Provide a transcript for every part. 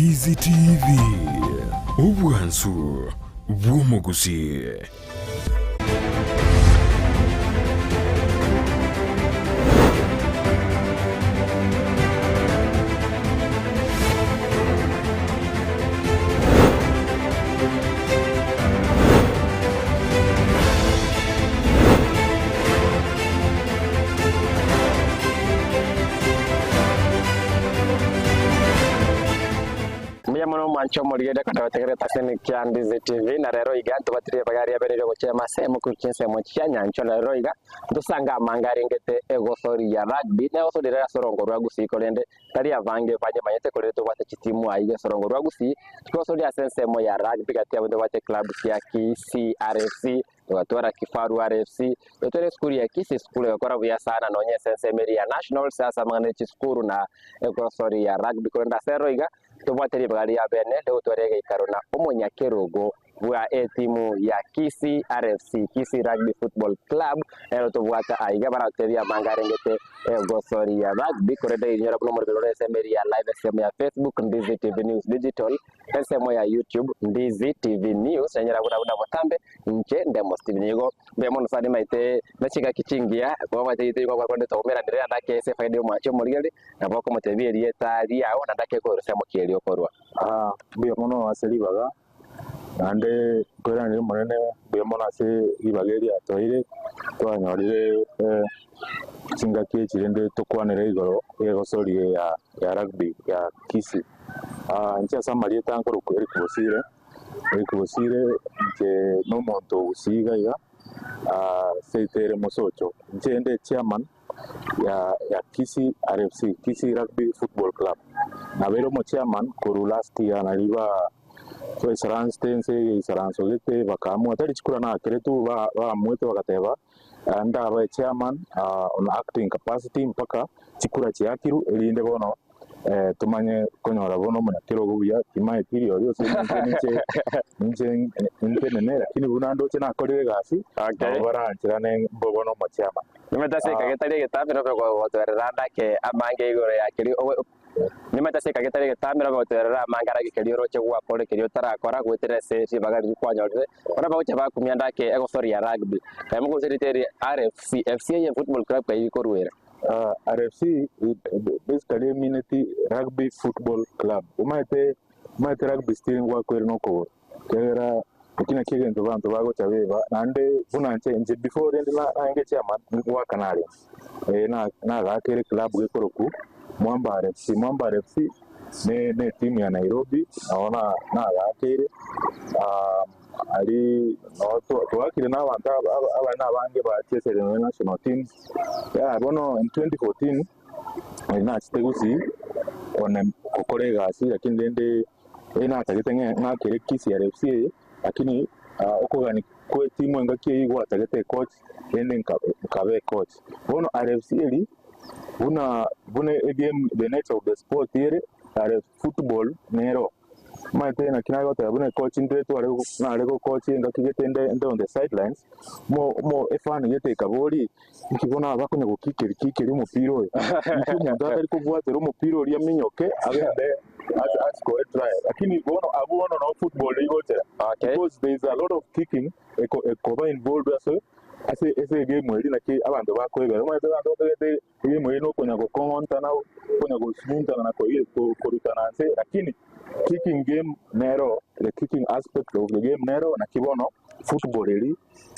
Ndizi TV, obwansu bw'omogusii. Mbuya mono omwanche omorigereria kototegerete ase Nikia Ndizi TV na rero iga ntobatirie ribaga riabereire gochia amasemo korwa chinsemo chia nyanchwa na rero iga ntosange amange arengete egosori ya rugby na egosori ere ase orongo rwa Gusii korende tari abange banyemanyete korende tobwate chitimu aiga ase orongo rwa Gusii chigosori ase ensemo ya rugby gati yabo ntobwate club chia Kisii RFC Togatwara Kifaru RFC, totware esukuru ya Kisii esukuru egakora buya sana nonya ase ensemo eria ya Nationals ase amang'ana ye chisukuru na egosori ya rugby korende ase ero iga tobwate ribaga ria bene rigotwara egeikaro na omonyakerogo bwa etimu ya Kisii RFC, Kisii Rugby Football Club, nero tobwate aiga baratotebi amange arengete egosori ya rugby korende inyora buna omoroberi ore ensemo eria ya live ensemo ya Facebook Ndizi TV News Digital. Ensemo ya YouTube Ndizi TV News enyara buna buna botambe inche Ndemo Steven nigo mbuya mono sana nimaete ne chingaki chingiya kwabwate gete igo gwakonde twaumeranire naende ake ase efaida ya omwanchi omorigeri nabo okomotebia erieta riao naende ake korusia omokia okorwa. Aa mbuya mono ase ribaga, naende nkoiraneria Omonene mbuya mono ase ribaga eri atoeire, twanyorire chingaki echi rende tokwanere igoro y'egosori eye ya rugby ya Kisii. Inche ase amarieta nkorokwa Eric Bosire, Eric Bosire inche na omonto o Gusii iga iga, seito ere Mosocho. Inche nde chairman ya ya Kisii RFC, Kisii Rugby Football Club. Nabeire omochairman korwa last year nari ba twaisaransete ense egeisaranso gete bakaamua tari chikura nakeretwe ba baamuete bagateba ndabe echairman on acting capacity mpaka chikura chiakirwe erinde bono tomanye konyora bono omonyakerogo buya, timaeti rirorio ase eng'encho ninche ninche ntenene lakini buna ndoche nakorire egasi, Okay. nabo barancherane mbe bono omochairman. Nimanyete ase ekage etari egetambe nobe gotoerera ande ake amange igoro ya keria ogo nimanyete ase ekage etari egetambe nobe gotoerera amange arage keria oroche gwakora keria otarakora goetera ase ribaga riria kwanyorire. Bono bagochia bakumia ande ake egosori ya rugby. Kaye mogoserete eri RFC, FC eye football club kaye ikorwera. RFC basically emineti Rugby Football Club. Omanyete omanyete rugby still ngwakwere na okogoro ekiagera eki nakio egento abanto bagocha beba naende buna inche inche before rende na narenge chairman ngoaka narenge eh na nagaakera eclub gekorokwa Mwamba RFC. Mwamba RFC ne ne etimu ya Nairobi nabo na nagakeire. Aria noo twakire na abanto abare nabange bachesire nonya national team. Yaya bono in 2014 nari nachete gusii one gokora egasi lakini rende natagete ng'a ng'akere Kisii RFC eye lakini okogania kwa etimu engaki eyio gwatagete ecoach rende nkaba ecoach. Bono RFC eria buna buna egame the nature of the sport ere RF football nero. Omanyete naki nagoteba buna ecoach ndire tware nare gocoach engaki gete nde nde on the sidelines, omo omo efan gete ekaboria, inki bono aba bakonya gokikeri kikeri omopira oyo? Inki omonto atari kobwatera omopira oria aminyoke agende ase ascore etry. Lakini bono abwo bono nabo football egochera Okay. because there is a lot of kicking eko ekoba involved ase ase ase egame eria naki abanto bakoegera. Omanyete abanto batagete Egemo eye nokonya gokong'ontana, okonya gosunyuntana na korutana nse, lakini kicking game nero, the kicking aspect of the game nero, naki bono football eri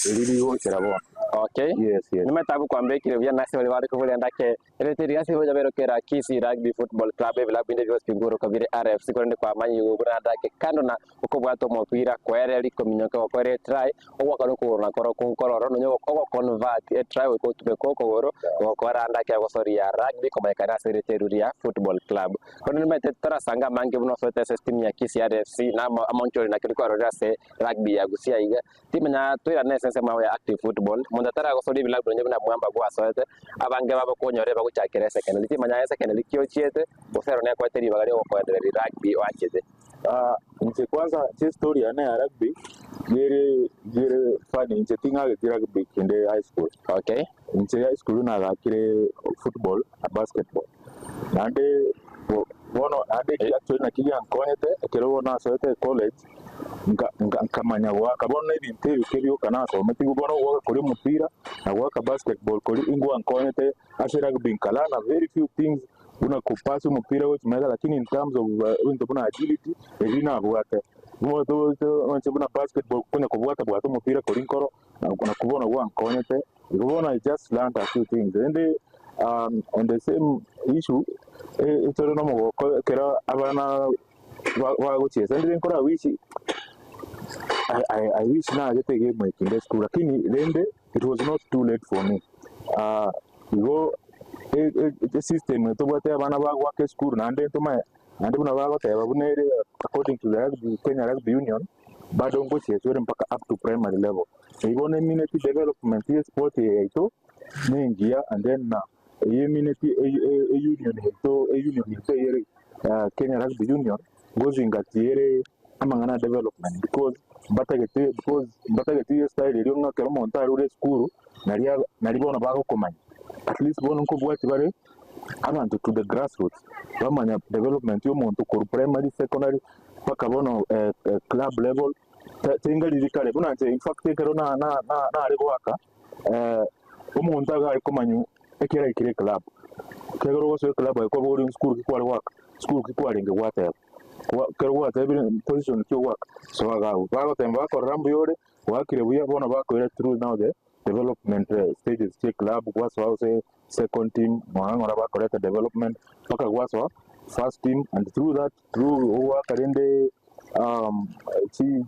eri rigochera bono. Okay. Yes, yes. Nimanyete abwo kwambekire buya nase baria bare koboria ndake erete rigasi rigocha berokera Kisii Rugby Football Club ebilabu binde bionsi bigoroka bire RFC korende kwamanyigwe buna ndake kando na okobwata omopira koereria kominyoka gokora etry Ogwakora okogoro nakorokwo nkororo, nonya ogoconvert etry goika otumeke okogoro gokora ande ake gosoria rugby komanyekana ase erieta erio ria football club. Korende nimanyete torasange amange buna osoete ase estimu ya Kisii RFC na amaonchoreri naki kwarorire ase rugby ya Gusii aiga, timanya toirane ase ensemo yabo ya active football, monto ataragosoria ebilabu nonye buna Mwamba gwasoete, abange babo kwonyora ebagochakera esecondary, timanya aye esecondary ki ochiete, gose ero nekoete ribaga riogokoendereria rugby oachete. Inche kwanza inche estory yane ya rugby nere nere funny inche ting'ageti rugby kende high school. Okay. Inche high school nagakire football na basketball. Naende bo Bono naende eki actually naki giankonyete, ekero bono nasoete ecollege, nka nka nkamanya goaka bono na ebinto ebike bioka nasometigwe bono ogoaka koria omopira, na goaka basketball koria ingwankonyete ase rugby nka learn very few things buna kopass omopira gochia magega lakini in terms of ebinto buna agility, ebi nabwate. Inche buna basketball konya kobwata bwata omopira koria nkoro, nakwo bono gwankonyete. Igo bono I just learnt a few things rende on the same issue etore na omogoko ekero abana bagochiesa rende nkora wish I wish nagete egame eke inde esukuru lakini rende it was not too late for me igo esystem tobwate abana bagoaka esukuru naende ntomanye naende buna bagoteba buna ere according to the rugby Kenya Rugby Union bado ngochiesa ore mpaka up to primary level. Eyio bono emineti development ye sport eye yaito nengiya and then na eyio emineti e union yaito e union yaito eye ere Kenya Rugby Union ngozingatia ere amang'ana a development because mbatagete because mbatagete estyle eria ng'a ekero omonto arure esukuru naria naria bono bagokomanya. At least bono nkobwatia bare abanto to the grassroots bamanya development ya omonto korwa primary, secondary mpaka bono club level. Tinga riria kare, buna inche in fact ekero nare goaka, omonto iga are komanywa ekero aikire eclub. Ekero ogosoa eclub aye kwaba ore sukuru ki kware goaka, sukuru ki kwarenge gwateba. Ekero gwatebire position ki ogoaka, soa iga abwo. Bagoteba bakorora mbuya ore, gwakire buya, bono bakoira through now the development stages chia eclub, gwasoa gose second team, ng'ora ng'ora bakoreta development, mpaka gwasoa first team and through that, through ogoaka rende chi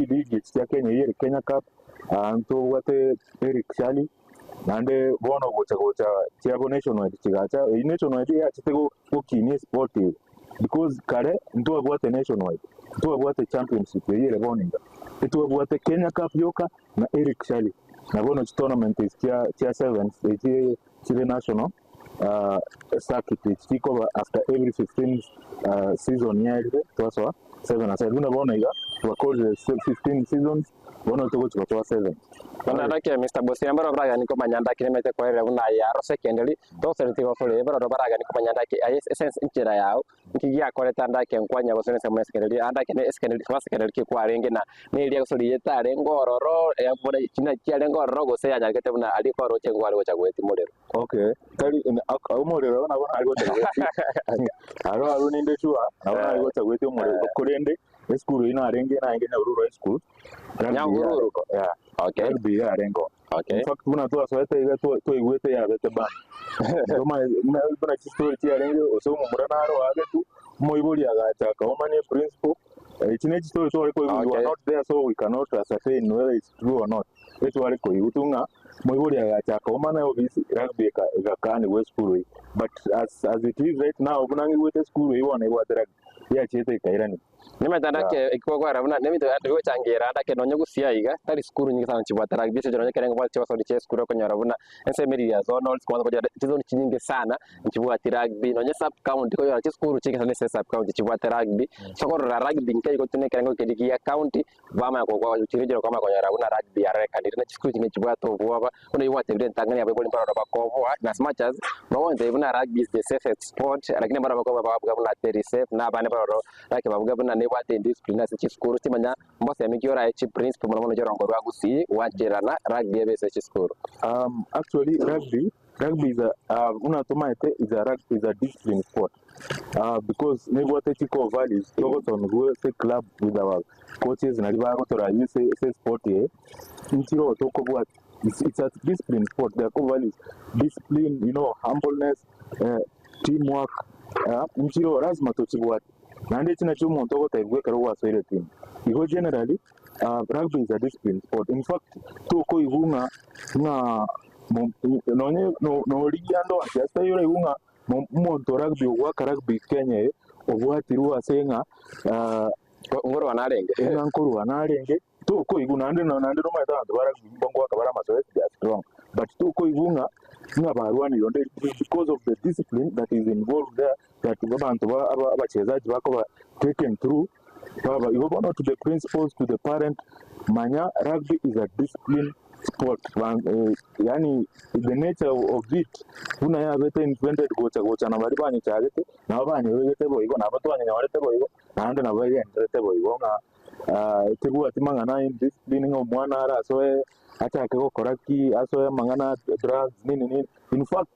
league echi chia Kenya eyio ere Kenya Cup, ntobwate Eric Shali, naende bono gocha gocha chiabo nationwide chigacha, eyio nationwide eyachete gokinia esport eye, because kare ntwabwate nationwide, ntwabwate championship eyio ere bono iga, etwabwate Kenya Cup yoka na Eric Shali, na bono chitournament echi chia chia sevens echi chire national circuit echi chikoba after every 15 season yaerire twasoa seven aside buna bono iga twakorire 15 seasons bono togochi gosoa seven. Bono ndake Mr. Bosire mbaro baragani komanya ndaki nemete koerera buna aye aro secondary togosereti gosore baroro baragani komanya ndaki aye sense enchera yao nki giakorete ndake nkwanya gose ensemo ya secondary andake ne secondary first secondary ki kwarenge na neria gose rieta arenge ororo buna china chiarenge ororo gose yanyaregete buna aria kwaroche ngware gocha goetia morero. Okay, tari omorero nabo nare gocha goetia aro abwo ninde sure nabo nare gocha goetia omorero korende esukuru eyio narenge narenge Nyahururu High School rugby Nyahururu? Yeah, rugby yarengeo. In fact buna twasoete iga twaigwete yabete ban. Tomanyete buna chistory chiarenge gose omomura naro oagetwe, omoibori agacha akaomania eprinciple, echi ne chistory tware koigwa we were not there so we cannot ascertain whether it's true or not. Etware koigwa tu ng'a omoibori agacha akaomana eofisi rugby egakaniwa esukuru eyio. But as it is right now buna ng'igwete esukuru eyio bono ebwate rugby, yachiete ekairania. Nimanyete ndake ekigwakwarera buna nebinto bigochangera ndake nonye gusii aiga tari sukuru nyinge sana chibwate rugby ase nonye ekerengo bwate chigosori chia esukuru okonyora buna ensemo eria ya zonals kwanza konyora chizone chinyinge sana nchibwati rugby nonye sub county okonyora chisukuru chinke sana ase esub county chibwate rugby. So okorora rugby nkeigo na ekerengo keria gia county bamanya chirenchero kwamanya konyora buna rugby yarorekanire na chisukuru chinde chibwate obwoba buna oywo gwatebire entang'ani abaibori mbaroro bakoboa in as much as bagontebia buna rugby is the safest sport lakini mbaro bakoboa babuga buna teri safe na abande baroro like babuga buna nebwate ediscipline ase chisukuru timanya mbosemi ki orae chiprinciple mono mono chi'orongo rwa Gusii gwancherana rugby ebe ase chisukuru. Actually rugby is a buna tomaete is a is a discipline sport because nebwate chi core values togosomigwa ase club with our coaches naria bagotoraria ase esport eye nchiro tokobwati it's a discipline sport there are core values discipline you know humbleness teamwork nchiro lazima tochibwate naende echi nachio omonto ogotebiwa ekero gwasoire team. Igo generally rugby is a discipline sport in fact tokoigwa ng'a ng'a nonye norigia ande onsi ase taiyo oraigwe ng'a omonto rugby ogoaka rugby Kenya eye obwatirwe ase ng'a Nkorwana arenge. Ng'a nkorwana arenge tokoigwa naende naende nomanyete abanto ba rugby ngoaka bare amazoezi they are strong but tokoigwa ng'a ng'a barwanire onde because of the discipline that is involved there that abanto ba abachezaji bakoba taken through baba igo bono to the principals to the parent manya rugby is a discipline. sport yaani the nature of it buna yabete invented gocha gocha na baria banyochagete, nabo banyebegete boigo, nabo twanyenyorete boigo, naende nabo egendererete boigo ng'a tebwati mang'ana indiscipline ng'a omwana arasoe achake gokora ki, asoe amang'ana a drugs nini nini, in fact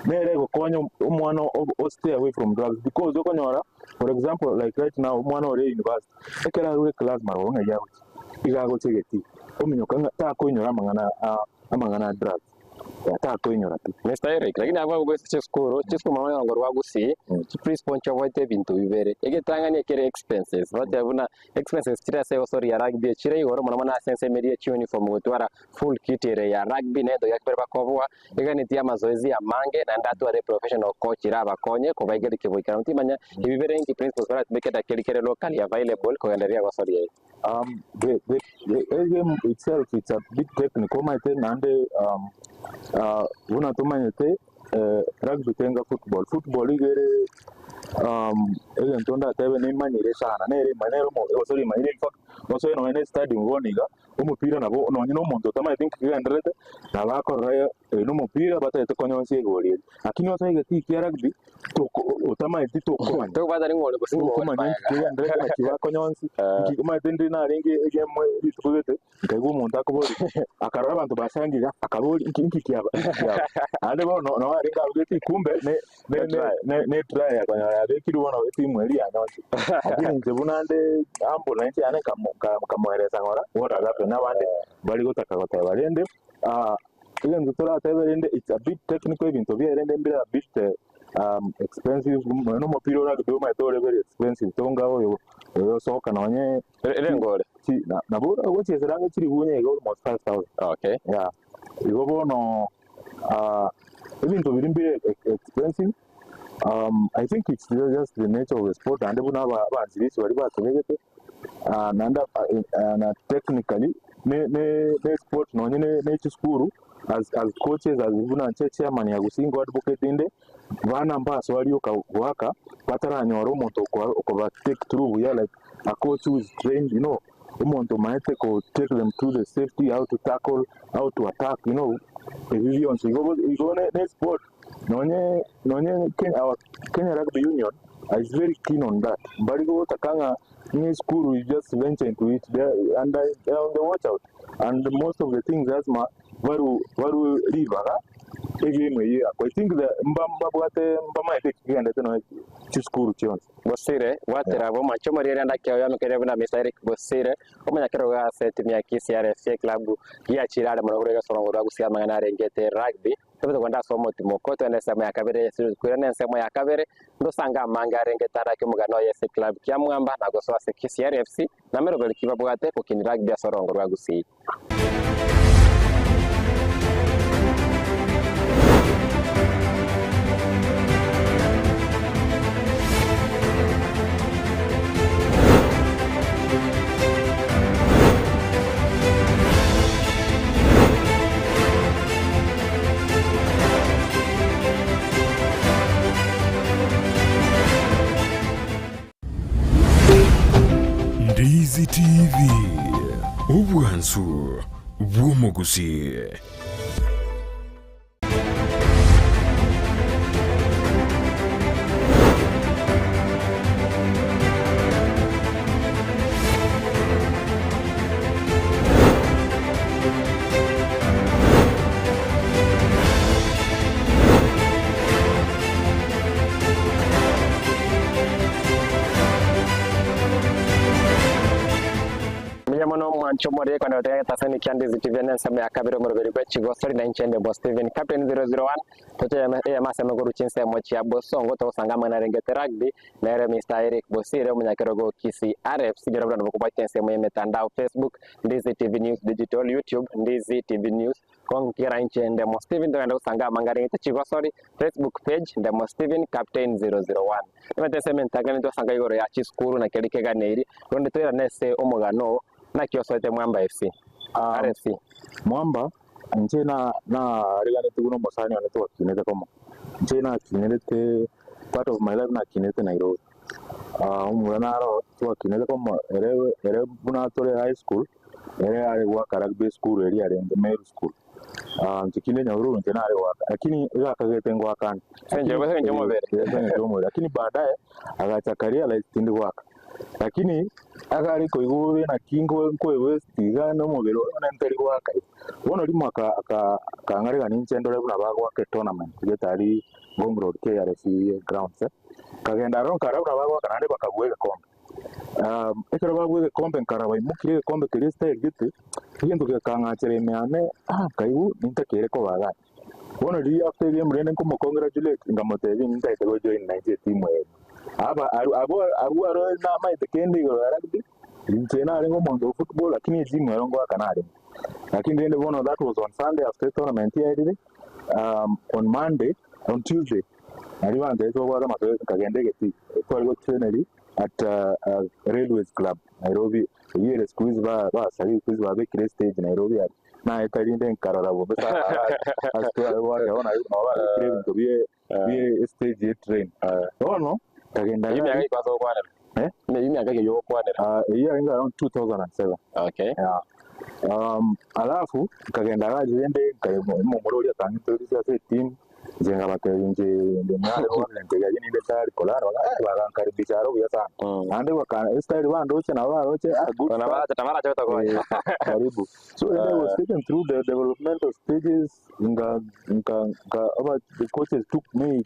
nere egokonya omwana o stay away from drugs because okonyora for example like right now omwana ore university, ekero arure class marogo ng'ai agochia, iga agochia egetii, ominyoka ng'a takoinyora amang'ana a amang'ana a drugs, takoinyora pi. Mister Eric, lakini abwo abwo ase chisukuru, chisukuru mono mono korwa Gusii, chiprinciple nchiobwate ebinto bibere, egetang'ani ekere expenses, bateba buna expenses chire ase egosori ya rugby echire igoro mono mono ase ensemo eria ye chiuniform gotwara full kit ere ya rugby na egento gia kabere bakoboa, eganetie amazoezi amange naende atware professional coach erabakonye kobaigerekia goikera timanya ebi bibere inki principles baratumeke na keri kere locally available kogendereria egosori eye. The, the, the game itself it's a bit technical omanyete naende buna tomanyete rugby tenga football, football iga ere egento ndatebe nemanyire sana nere nere gose rimanyire in fact osoe nonye na estadium bono iga. Omopira nabo nonye na omonto otamanyeti nki kegendererete, nabo akorora oyo na omopira batagete konyonsia egori eria. Lakini ase egetii kia rugby, toko otamanyeti tokomanya. Tokobwata ning'o ore gose ning'o ore Tokomanya nki magega. kegendererete naki bakonyonsi, nki omanyete ndire narenge egame rituko gete, nkaigwa omonto akoboria, akarora abanto basangire iga, akaboria nki nki kiaba nki kiaba. Naende bono noo arenge abwo getii kumbe ne ne ne ne ne try akonyora yabekirwe bono etimu eria yanyonchire. Lakini inche buna nde humble na inche yane nkamo nka- nkamoeresa ng'ora what has happened abande mbari gotaka goteba rende egento toratebe rende it's a bit technical ebinto biaye rende mbire a bit expensive nonya na omopira ore rugby omanyete ore very expensive tonga oyo oyosoka nonye Erengo ore? chi na nabo ogochiesera ang'e chilifu onye iga almost 5000. Okay. Yeah. Igo bono ebinto biria mbire expensive, I think it's just the nature of the sport naende buna abanzilishi baria batobegete, naende na technically ne ne ne sport nonye ne chisukuru as as coaches as buna inche chairman ya Gusii nigo advocate inde, bana mbasoa rioka goaka bataranyora omonto okoba take through buya like a coach who is trained you know. Omonto omanyete ko take them through the safety, how to tackle, how to attack, you know, ebi bionsi. Igo igo ne ne sport nonye nonye Kenya, our Kenya Rugby Union is very keen on that. Mbari gotaka ng'a ng'a esukuru you just venture into it they are, and they are on the watch out and most of the things lazima baru baru ribaga egame eyio yakwa. I think the mba mbabwate mbamaete eki kegenderete nonye chisukuru chionsi. Bosire, gwatera abwo omoanche omoriri ande akeo yamekire buna Mister Eric Bosire, omonyakerogo ase etimu ya Kisii RFC eklabu giachire are mono korwa egesorongo rwa Gusii amang'ana arengete rugby. Tobete kogenda ase omotimoko twende ensemo ya kabere ase kwirana ensemo ya kabere ntosange amange arengete arake omogano oye ase eklabu kia Mwamba na gosoa ase Kisii RFC na meroberi ki babwate gokinia rugby ase orongo rwa Gusii. Ndizi TV, obwansu bw'omogusii. Mbuya mono omwancho omoriri kone gotega egetasani kia Ndizi TV ene ensemo ya kabere omoroberi bwe chigosori na inche inde bo Steven Captain 001 toche eyemo ase amagoro chinsemo chia Bosongo togosanga amang'ana arengete rugby nere Mister Eric Bosire omonyakerogo o Kisii RFC nyora buna nobokobwatia ensemo ya emetandao Facebook Ndizi TV News Digital YouTube Ndizi TV News Konkera inche Ndemo Steven togende gosanga amanga arengete chigosori Facebook page Ndemo Steven Captain 001. Nimanyete ensemo entang'ani twasanga igoro ya chisukuru na keria keganeiri rende toirane ase omogano oo naki osoete Mwamba FC RFC. Mwamba, inche na nariganetie buna omosani one twakinete komo. Inche nakinerete part of my life nakinerete Nairobi. Omomura naro twakinete komo ere ere buna tore high school. Ere are goaka rugby esukuru eria arenge Meru School. Ah, inche kinde Nyahururu inche nare goaka, lakini iga akagete ngoakane. Ase engencho ase engencho y'omobere. Eh, ase engencho y'omobere. Lakini baadaye agacha akarealize tindi goaka. Lakini agare koigwa bobe naki nko nkoewaste iga na omobere oyo buna ntari goaka iga. Bono rimo aka aka akang'aregania inche ndore buna bagoaka etournament gete aria Ngong Road KRC grounds eh. Nkagenda aroro nkarora buna bagoaka naende bakabua egekombe. Ekero babua egekombe nkarora baimokirie egekombe keria estyle gete, egento gekang'achera ime yane, ah nkaigwa nintakeire koba igaa. Bono riria after egame rende nkomocongratulate, nkamotebia nintagete gojoin nainche etimu eye. Aba aru abwo abwo aro namaete kende igoro ya rugby, inche narenge omonto o football lakini etimu ero ngoaka narenge. Lakini rende bono that was on Sunday after etournament yaerire, on Monday, on Tuesday, Nario bantebetie babwate amasoesi nkagenda egetii tware gotraineri at Railways Club Nairobi, eyio ere siku hizi basarire siku hizi babekire estage Nairobi aria, naeta rinde nkarora bobe sana ase tware goaka bono nario nabo babekire ebinto bie bie estage ye train. Bono nkagenda Eyio emiaka ki kwanza ogokwanera? Eh? Eyio emiaka ki eyio ogokwanera? Eyio yarenge around 2007. Okay. Yeah. Alafu nkagenda gari rende omomura oria akang'introduce ase eteam. Inche nkabatebia inche ndi omware bono ntegereria ninde tayari korara, eh, bagankaribisha aro buya sana. Naende baka estyle bandoche nabo baroche ah good Bono start. barache tabarache gotokonya. Eh, karibu. So then I was taken through the developmental stages, nka nka nka aba the coaches took me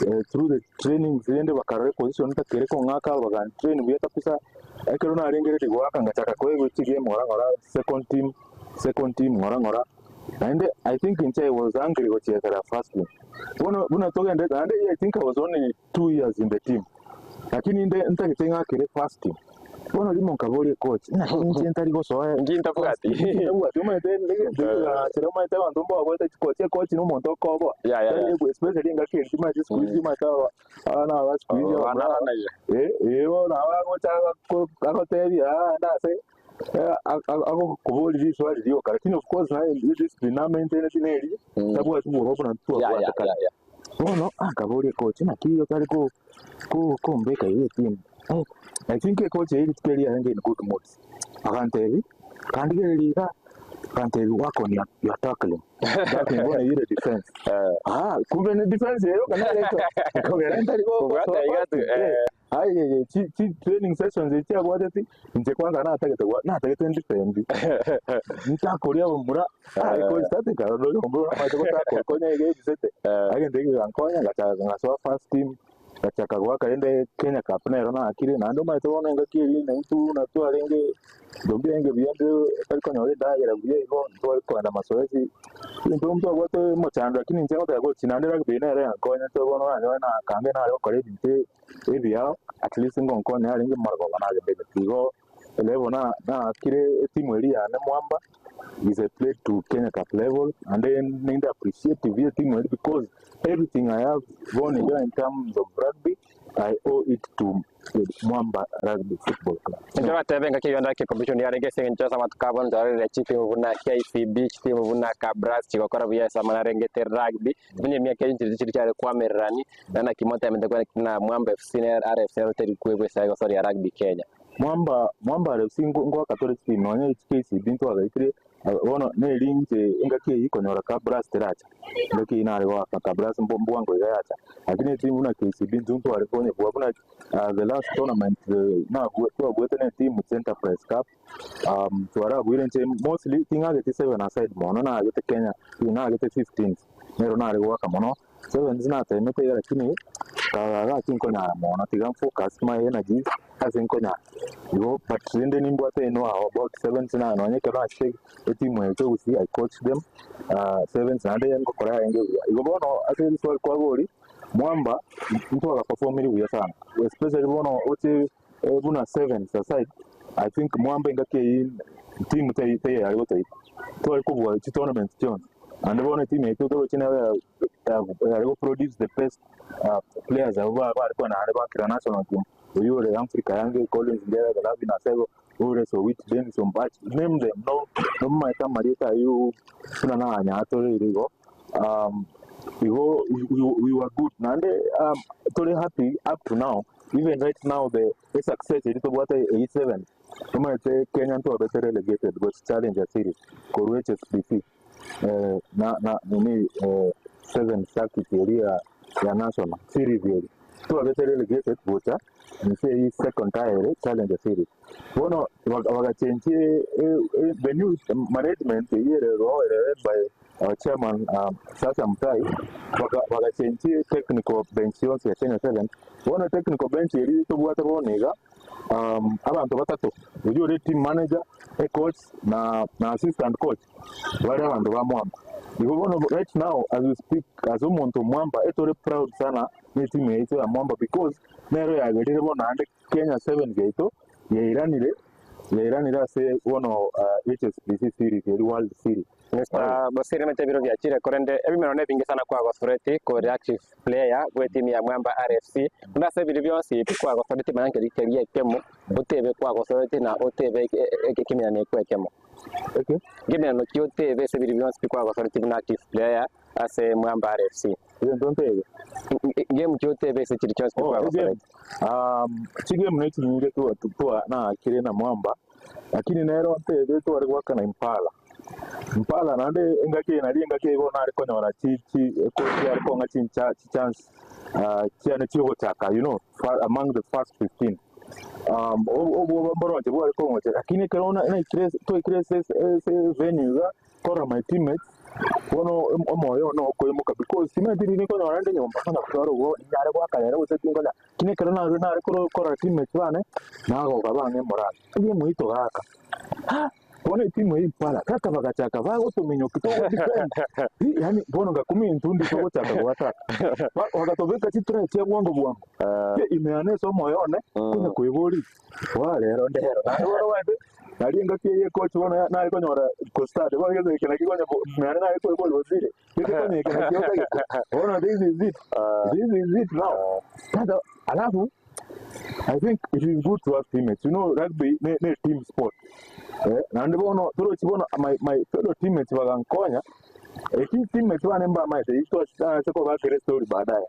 eh, through the trainings rende bakarora position ntakere kong'aka bagantrain buya kabisa. Ekero narenge ready goaka ngachaka koegwa chigame ng'ora ng'ora second team, second team ng'ora ng'ora. Naende I think inche I was angry gochiesera first team. Bono buna togenderete naende I think I was only 2 years in the team. Lakini inde ntagete ng'akere first team. Bono rimo nkaboria coach, naki inche ntari gosoa Inki ntabwati? first team? Inki ntabwati? Omanyete egento ekegachera omanyete abanto mbagoeta chicoach, ecoach na omonto okoboa. Yeah. Especially engaki eye timanyeti siku hizi omanyete aba abana aba siku hizi Abana abana eh, eh bono nabo agocha agotebia ah nase agokoboria riswali rioka lakini of course naye discipline namaintaineti neri tabwati bwoba buna twabwate kare. Bono akaboria coach naki otari ko ko kombeka iga etimu eh, I think ecoach eyio rituko erio yarenge in good moods agantebi kandigereria iga agantebi work on your, your tackling tackling bono eyio ere defense ah kumbe ne defense eyo nere ekogera ntari go Kobwata iga tu, eh. Aye chi chi training sessions echi chiabwateti inche kwanza natagete gwa natagete ndefend ntakoria abamura aye coach tateka ore omomura omanyete gotakora konya iga ebisete egento ekio kegankonya ngachaka ngasoa first team ngachaka goaka rende Kenya Cup nero naakire naende omanyete bono engaki eria naintwe buna twarenge ebinto mbiarenge buya ntwe tari konyora endagera buya igo ntware kogenda mazoezi ebinto ntwabwate omochando lakini inche ngoteba coach naende rugby nere yankonyete bono oranyore nakange nare gokora ebinto ebiao at least ngonkonya arenge moragoba nagende emeti igo level na naakire etimu eria yane Mwamba is a play to Kenya Cup level and then ninde appreciate buya etimu eria because everything I have bono iga in terms of rugby I owe it to Mwamba Rugby Football Club. Inche batebe engaki eyio ndake competition yarenge ase eng'encho ase amatuko abo ntwarorire chitimu buna KCB, chitimu buna Kabras chigokora buya ase amang'ana arengete rugby. Onye emiaka eyio nchiria chiria chiare koamererani, na naki motemete kore buna Mwamba FC na RFC nero teri kwebwa ase egosori ya rugby Kenya. Mwamba Mwamba RFC ngoaka tore chitimu nonye echi KCB ntwagaitire bono neri inche engaki eyio konyora Kabras teracha, engaki eyio nare goaka Kabras mbwango iga yacha, lakini etimu buna KCB intwe ntware konyebua buna the last tournament nabue twabuete na etimu Enterprise Cup. Twarabuire inche mostly ting'ageti seven aside mono nagete Kenya nagete fifteens nero nare goaka mono, sevens natemete iga lakini kaga tinkonyara mono tiga nfocus my energies ase nkonyara. Igo but rende nimbwate inwe aho about sevens na nonye ekero nachete etimu eye Chelsea I coached them sevens naende ngokora yarenge buya. Igo bono ase riswali kwaboria, Mwamba ntwagaperformiri buya sana especially bono oche Buna sevens aside, I think Mwamba engaki eyio team tei teiyo yare gotoika. Tware kobua chitournaments chionsi. Naende bono etimu yaito toroche nero yare go produce the best players abwo bare kogenda naende bakira national team. Oyio ore Humphrey Kayange, Collins Ngereka, Lavin Asego, ore Sowit, Dennis Ombachi, name them, no nomanyete amarieta ayio buna nayanyatoreire igo. Igo we were good naende tore happy up to now. Even right now the esuccess eria tobwate eyio sevens, omanyete Kenya ntwabete relegated gochi Challenger Series korwa HSBC na na nini seven circuit eria ya national series eria, twabete relegated gocha inse eyio second tier ere Challenger Series. Bono bagachenchia the new management eyio ere ororo ere led by our chairman Sasha Mutai, bagachenchia technical bench yonsi ya Kenya Sevens. Bono technical bench eria tobwate bono iga, abanto batato, oyio ore team manager, ecoach na assistant coach, bare abanto ba Mwamba. Igo bono right now as we speak ase omonto Mwamba etore proud sana ne team yaito ya Mwamba because nero yagerire bono naende Kenya Sevens yaito yairanire yairanire ase bono HSBC series eria World Series. Mister Bosire emete ebiro biachire korende ebimeno nebinge sana kwagosoreti kore active player bwe team ya Mwamba RFC buna ase ebiro bionsi ebi kwagosoreti manya nkeri keria ekemo otebe kwagosoreti na otebe ekeminano ekwo ekemo. Eke? Nkeminano ki otebe ase ebiro bionsi pi kwagosoreti buna active player ase Mwamba RFC? Egento ntebe? Game ki otebe ase chiri chionsi pi Oh, egame. kwagosoreti? Chigame ne chinyinge twa twa naakire na Mwamba lakini nero ntebe tware goakana Impala. Impala naende engaki eye nari engaki eye bono nare konyora chi chi ecoach yare kong'a chincha chichance chiane chiogochaka you know among the first 15. Obwoba mboronche bware kong'ocha lakini ekero naikire twaikire ase ase venue iga korora my teammates bono omoyo one okoimoka because timanyeti riria nkonyora rende nyomba konya gotwara obwoba ninyare goaka rero gose tinkonya lakini ekero narure nare korora teammates bane nagoka bang'e morale egame eywo togaka ah bono etimu eye Impala kaka bagachaka bagotominyokia togo defend yaani bono ngakumia intwe ndito togochaka goataka bagatobeka chitry chia bwango bwango ime yane ase omoyo one konya koiboria Bono rero ndero naende bono omanyete nari engaki eye ecoach bono nare konyora kostadi bono gento eke naki konya naende nare koigwa gosire gete konya eke naki otagete bono this is it this is it now sasa alafu I think it is good to have teammates you know rugby ne ne team sport eh naende bono torochi bono my my fellow teammates bagankonya eki teammates bane mbamaete ase kobakera estory baadaye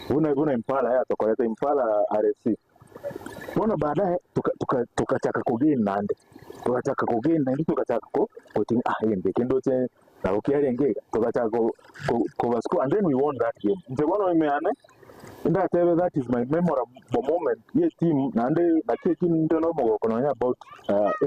buna buna Impala yatokorete Impala RFC. Bono baadaye togachaka kogain naende, togachaka kogain naende togachaka gotiga ah egento eke ndoche nabo kiarenge iga, togachaka kobascore and then we won that game. Inche bono ime yane, ndatebe that is my memorable moment ya etimu naende naki eki ninde na omogoko nonya about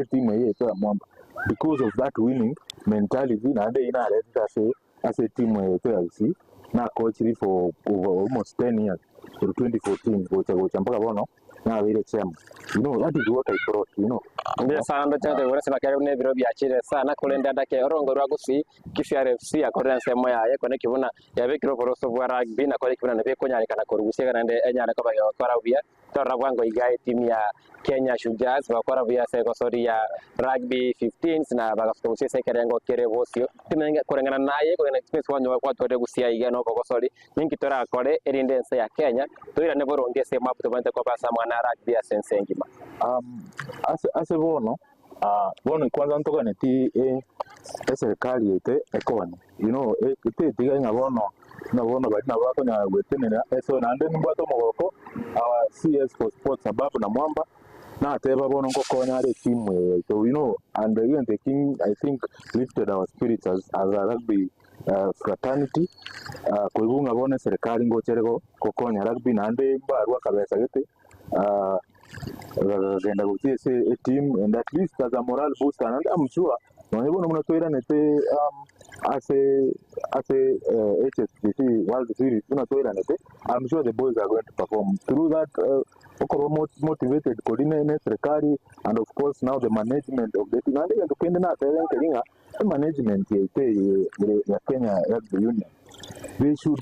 etimu eye yaito ya Mwamba because of that winning mentality naende eywo naretete ase Ase etimu eye yaito ya Gusii nakochiri for over almost 10 years korwa 2014 gocha gocha mpaka bono nabeire chairman. You know that is what I brought you know. Mbuya sana ndoche gotebiwa ase bakere buna ebiro biachire sana korende adake orongo rwa Gusii Kisii RFC akorire ensemo yaye kore buna yabekire oboroso bwa rugby na kore buna nabo ekonyarekana korwa Gusii iga naende enyare koba egokora buya Torora bwango iga etimu ya Kenya Shujaas bagakora buya ase egosori ya Rugby Fifteens na bagasuka gusii ase ekerengo kere bosio. Timanyeti koreng'ana naye koreng'ana experience kwanyora kwatwarire gusii aiga na obogosori ninki torakore erinde ense ya Kenya toirane boronge ase emap tobwenerete koba ase amang'ana a rugby ase ense engima. Ase ase bono bono kwanza ntoganeti eserikari yaito ekonye you know tetiga ng'a bono ng'a bono baria nabo bakonyara goetenena ase naende nimbwate omogoko our CS for sports Ababu Namwamba nateba bono ngokonya are etimu eye yaito you know and egento eki I think lifted our spirits as a rugby fraternity koigwa ng'a bono eserikari ngocha ere gokonya rugby naende mbarwa akabesa gete. Bagagenda gochia ase etimu and at least as a morale booster naende I'm sure nonye bono buna twairanete ase ase HSBC World Series buna twairanete I'm sure the boys are going to perform through that okoba motivated koria ne eserekari and of course now the management of the team naende egento kende natebe nkeri ng'a emanagement yaito eye ere ya Kenya Rugby Union they should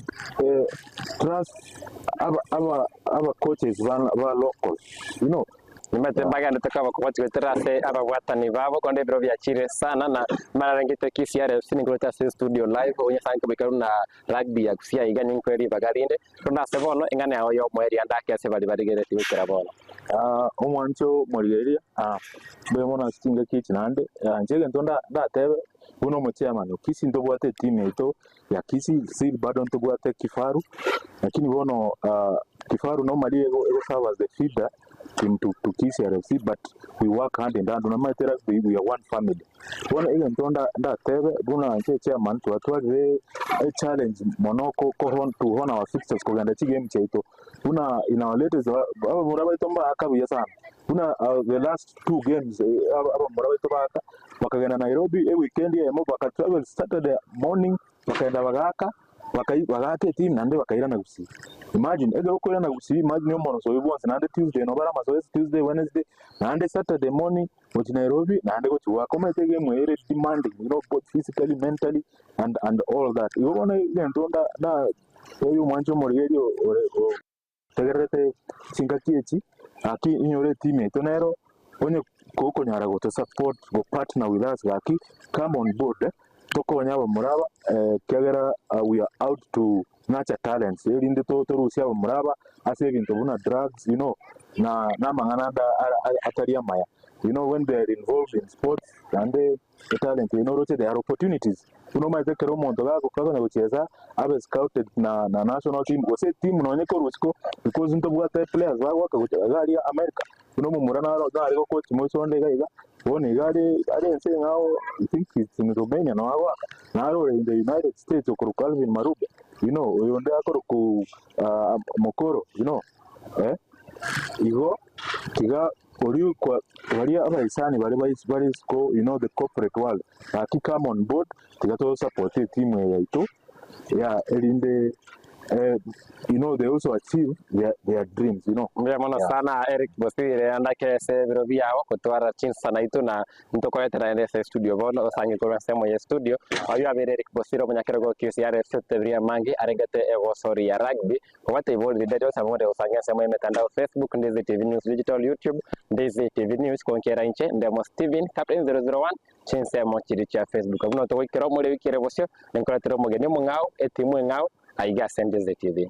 trust aba aba aba coaches ba ba local you know. Nimanyete mbagendete koba kobatigwetera ase ababwatani babo, korende ebiro biachire sana na mararengete Kisii RFC ninkoroche ase studio live onye ase nkoboika buna rugby ya Gusii aiga ninkwe ribaga rinde, korende ase bono eng'ana yao ya omoerio andake ase baria barigereretie goikera bono. Omwancho omorigereria, mbuya mono ase chingaki echi naende, inche egento ndatebe buna omochairman o Kisii ntobwate etimu yaito ya Kisii, still bado ntobwate Kifaru, lakini bono. Kifaru normally ego ego serve as the feeder team to, to Kisii RFC but we work hand in hand onamaete rugby we are one family. Bono egento nda ndatebe buna inche chairman twatwarire echallenge mono ko ko to hone our fixtures kogenda chigame chiaito buna in our latest abamura baito mbaaka buya sana buna the last two games abamura baito baaka bakagenda Nairobi eweekend eyemo baka travel Saturday morning Bakaenda bagaaka, bakai bagaaka etimu naende bakairana Gusii. Imagine, ekero okoirana Gusii, imagine omoronso oyio bwonsi naende Tuesday nabo bare amazoezi Tuesday, Wednesday, naende Saturday morning gochia Nairobi naende gochia goaka. Omanyete egame eye ere demanding, you know, both physically, mentally and and all that. Igo bono egento nda nda oyo omwanche omorigereria ore o. Tegererete chingaki echi, gaki inyore etimu yaito nero, onye gokonyara goto support, go partner with us gaki come on board tokonye abamura aba ekiagera we are out to nurture talents erinde torusie abamura aba ase ebinto buna drugs you know na amang'ana ande atari amaya. You know when they are involved in sports naende etalent eye noroche there are opportunities buna omanyete ekero omonto gakonya gochiesa abe scouted na na national team gose etimu nonye korwa isiko because ntobwate players bagoaka gocha iga aria America buna omomura naro nare gocoach moiso onde iga iga bono iga are are ense eng'ao I think it's in Romania noo agoaka naro ore in the United States okorokwa Alvin Marube you know oyonde akorokwa Mokoro you know eh, igo tiga Oria kwa baria abaisani baria bare isiko you know the corporate world gaki come on board tiga to support etimu eye yaito yeah erinde you know they also achieve their, their dreams you know. Mbuya mono Yeah. sana Eric Bosire andake ase ebiro biao gotwara chinsa naito na ntokorete naende ase estudio bono osange korwa ensemo ye studio. Oyio abeire Eric Bosire omonyakerogo o QCR FC otebirie amange arengete egosori ya rugby Kobwate ibori rinde rionsi amo gosange ensemo y'emetandao Facebook, Ndizi TV News Digital, YouTube, Ndizi TV News, gonkera inche Ndemo Steven, Captain 001, chinsemo chiria chia Facebook. Abwo nabo togoikera omorero oikere bosio, ninkoretere omogeni omong'ao, etimu eng'ao, aiga ase Ndizi TV.